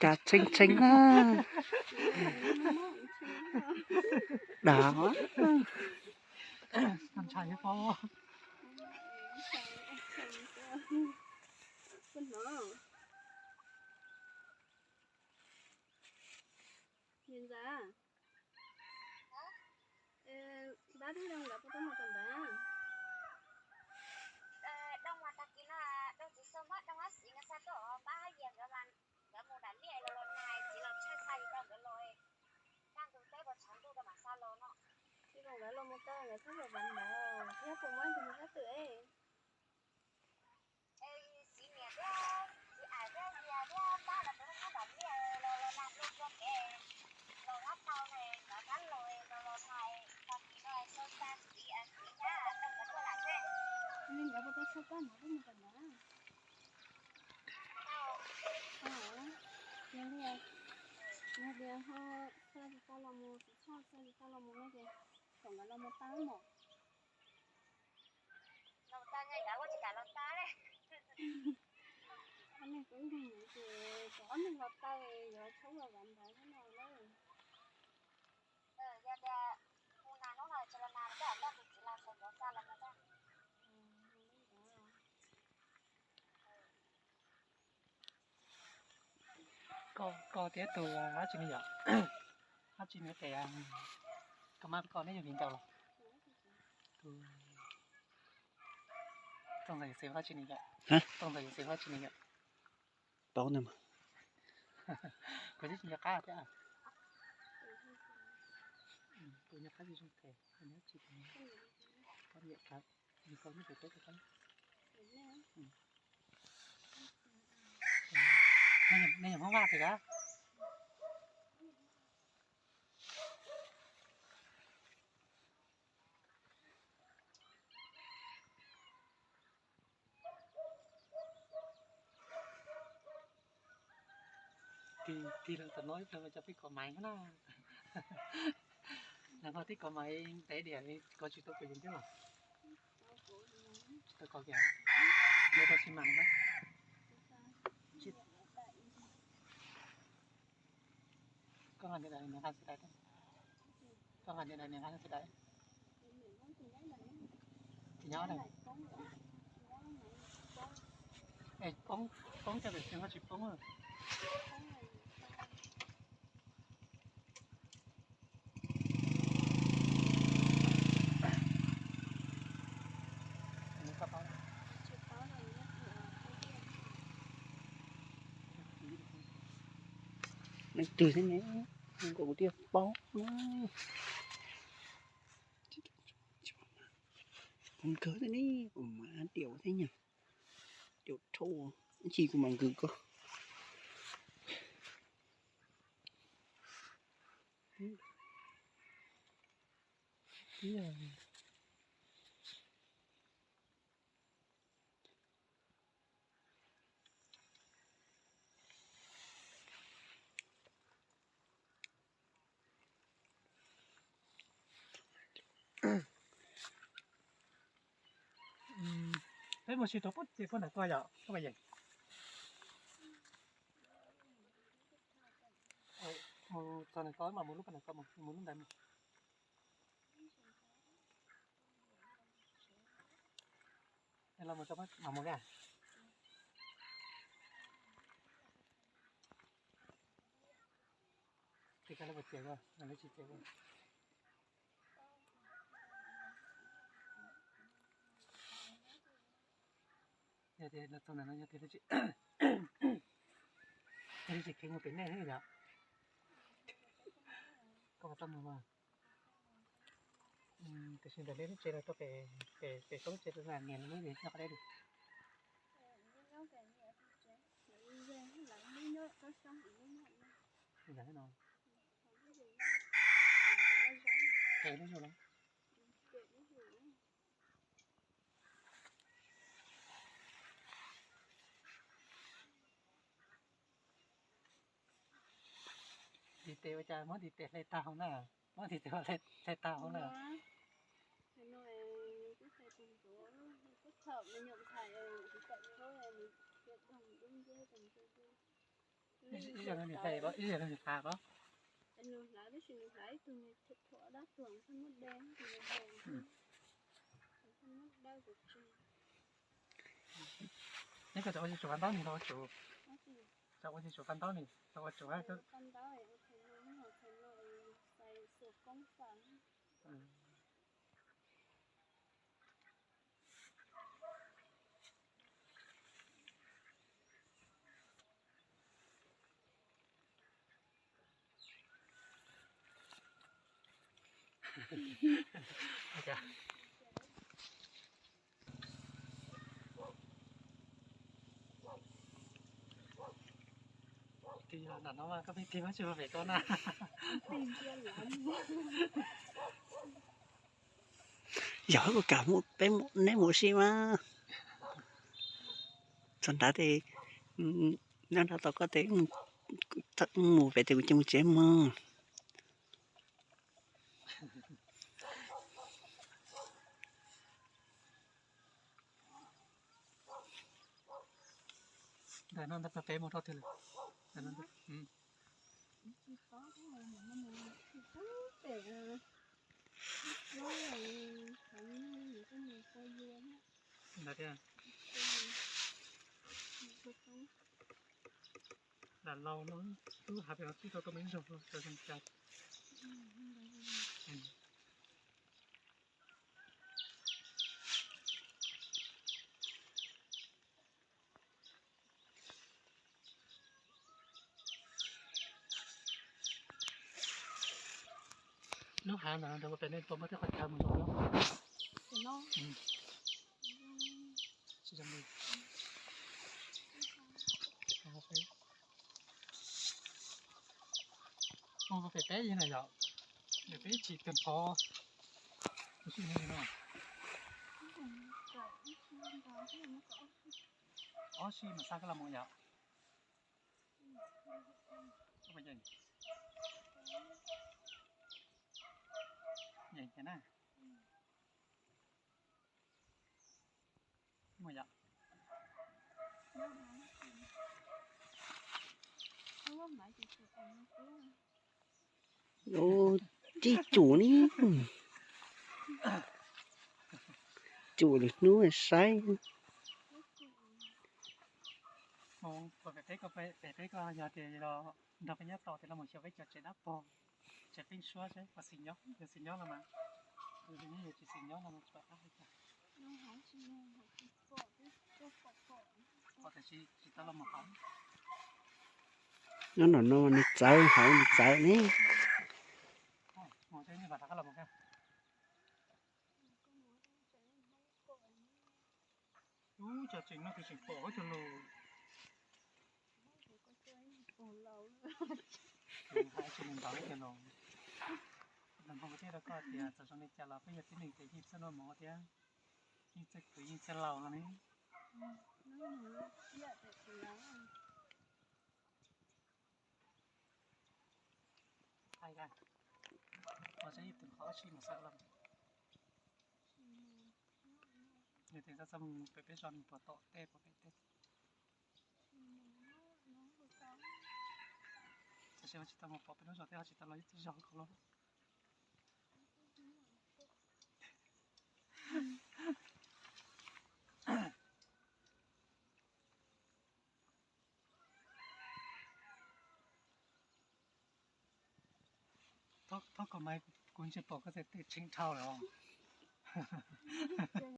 Cas tshee tshee na. Dag. Niam ntxawm, pab twb Dooj nkawd puas tau mus tom ntawd? Dooj mas tag kis no Dooj tsis xav muab Dooj ob txiv nkawd xa tuaj, pab Hab Yias nkawd mas nkawd mus dam liaj los los nag txiv los tshawb xa li rau nkawd los, kaj ntug teb puas tshav ntuj rau mam xa los no. Tsis zoo nkawd los mus tau nkawd txhob los vam ntawd, thiab puas muaj tus mus sab twm es. Txiv niam thiab txiv ais thiab Yias thiab pab los nkawd muab dam liaj los los nag ntuj rau kev los nab tau ne, nkawd qab los los los nag tag kis no xyoo xa txiv txiv thiab Dooj nkawd tuaj lawm ne. Nkawd puas tau xa pab no tuaj mus tom ntawd? Yog li, yog tias ho xa tsis tau los mus, tsis tshaj xa tsis tau los mus no ces kom nkawd los mus tau mog. Los tau, nkawd ua tsis kam los tau li. Ob neeg twb nkeeg ces kom ob neeg los tau, yuav tshoob los vam ntawd thiab no lawm. Yog tias hu nag hnub no tsis los nag, koj tus txiv los sawv ntxov xa los mus tau. Koj, koj thiab tus dab tsi ne yom? Dab tsi ne tes, koj mab koj neb yog viv ncaus los? Tus Tooj ntxawm Yawm Xeeb dab tsi ne yom? Tooj ntxawm Yawm Xeeb dab tsi ne yom? Paub ntag mas. Kuv twb tsis nco qab thiab. Kuv nco qab zoo zoo tes, neb dab tsi, poj niam, nws koj neb pem teb tus koj. Nej yog Hmoob Vaj tiag a? Tig tig los tom no ib pliag cov peb kom maiv na. Los no tib kom maiv ntev diam li, kov tsis tau kuv yus ntiab los. Tsis tau kov kiag, yuav tau xi mas na. Koj nqa ntawm niam nqa xwb dais, koj nqa ntawm niam nqa xwb dais. Tsis nyob na. Es poob, poob coj pem xwb ho tsis poob. Leej twg thiab ne, kom kuv thiaj paub. Kuv nkawd thiab ne, kuv mas diaum thiab nyog, diaum dhau, ib chim kuv mam nkwm koj. Peb mus si rau pem ces puag nram ko yom, koj Paj Yeem? Mus txog nram ko mas mus lub puag nram ko, mus lub ntawd mus. Los mus tso mam mus li. Ces koj lawv puas txiav, lawv tsis txiav. Yog tias los txog ntawm no yog tias lawv tsis, yog lawv tsis khiav mus pem nej yom, koj puas tau mus mas. Tiam sis ntawm nej lub tsev los rau pem, pem, pem koj lub tsev rau niam lub tsev nyob qhov deb li. Ntawm no, pem lub zos los. Tes ua cas muab ntiv tes hle tag hauv na, muab ntiv tes hle tag hauv na. Ib zaug nws hle los, ib zaug nws hlav los. Neb koj tau ua tsis tsum fab ntaub ni los ua tsum, tau ua tsis tsum fab ntaub ni los ua tsum. Tig nram no mas koj pheej tig mas tsis ua pem koj na. Yog ua cas peb neb mus ua si mas. Txog nrad tes, nyob nrad tos koj tes, mus pem tes kuv cia mus tsev mog. Ntawm no ntawd peb mus rau twg lawm? Ntawd tiag. Lam laus no twb hais pem no twb tau tau me zog los tau zoo cas. Lub hav ntawd rau pem nej puas muaj tej qhov chaw mus zov lawm? Tsis zoo li. Mus pem teb li na yom, peb tsis tag nrho. Ob sij mas xa koj los mus yom. Yeej na. Mus yom. Ub, tib cum ni. Cum lwm hnub saib. Pem teb koj, pem teb koj yog tias nrog peb nyob tau tias los mus xyuas peb cov tsev dab pog, tsev pheeb suab seb puas xis nyob, yog xis nyob los mas, yog tsis xis nyob los mas tsis pom qab li cas. Pom tias tsis tau los mus hauv. Nyob nram no nws txawv hauv nws txawv ne. Ub, cov tseem no kuv tseem pom ib tug lus. Hais tsis mus ntawd cov lus. Los npog kuv thiaj rau koj tias txawm zoo li cas los peb yog tib neeg ces yeej txawj noj mov thiab, yeej txawj khwv yeej txawj laus no ne. Hais tias, ua saib ib tug qhov si mus xav los. Yog tias txaj txaj mus pem peb zos nws puas tom tej puas pem tej. Tam sim no tsis tau mus pom peb lub zos thiab ho tsis tau los ib txhia zos ko los. Thov kom mas kuv ntsia pom koj txawm tseem dhau lawm os.